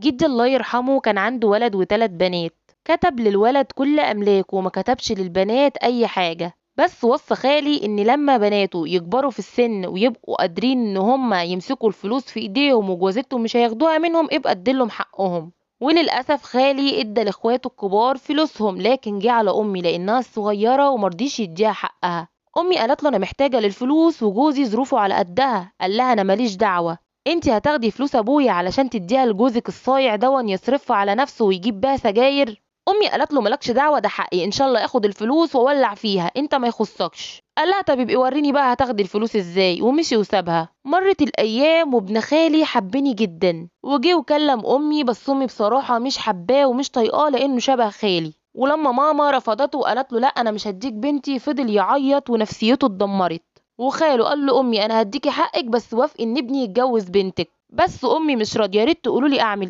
جدي الله يرحمه كان عنده ولد و3 بنات، كتب للولد كل أملاكه وما كتبش للبنات أي حاجة، بس وصى خالي إن لما بناته يكبروا في السن ويبقوا قادرين إن هما يمسكوا الفلوس في إيديهم وجوازتهم مش هياخدوها منهم ابقى اديلهم حقهم. وللأسف خالي ادى لاخواته الكبار فلوسهم، لكن جه على أمي لأنها الصغيرة ومرضيش يديها حقها. أمي قالت له أنا محتاجة للفلوس وجوزي ظروفه على قدها، قال لها أنا ماليش دعوة، انتي هتاخدي فلوس أبويا علشان تديها لجوزك الصايع دون يصرفها على نفسه ويجيب بيها سجاير. أمي قالت له مالكش دعوة، ده حقي، إن شاء الله آخد الفلوس وأولع فيها، أنت ما يخصكش. قال لها طب يبقي وريني بقى هتاخدي الفلوس إزاي، ومشي وسابها. مرت الأيام وابن خالي حبني جدا وجه وكلم أمي، بس أمي بصراحة مش حباه ومش طايقاه لأنه شبه خالي. ولما ماما رفضته وقالت له لا أنا مش هديك بنتي، فضل يعيط ونفسيته اتدمرت. وخاله قال له أمي أنا هديكي حقك بس وافقي إن ابني يتجوز بنتك، بس أمي مش راضية، يا ريت تقولوا لي أعمل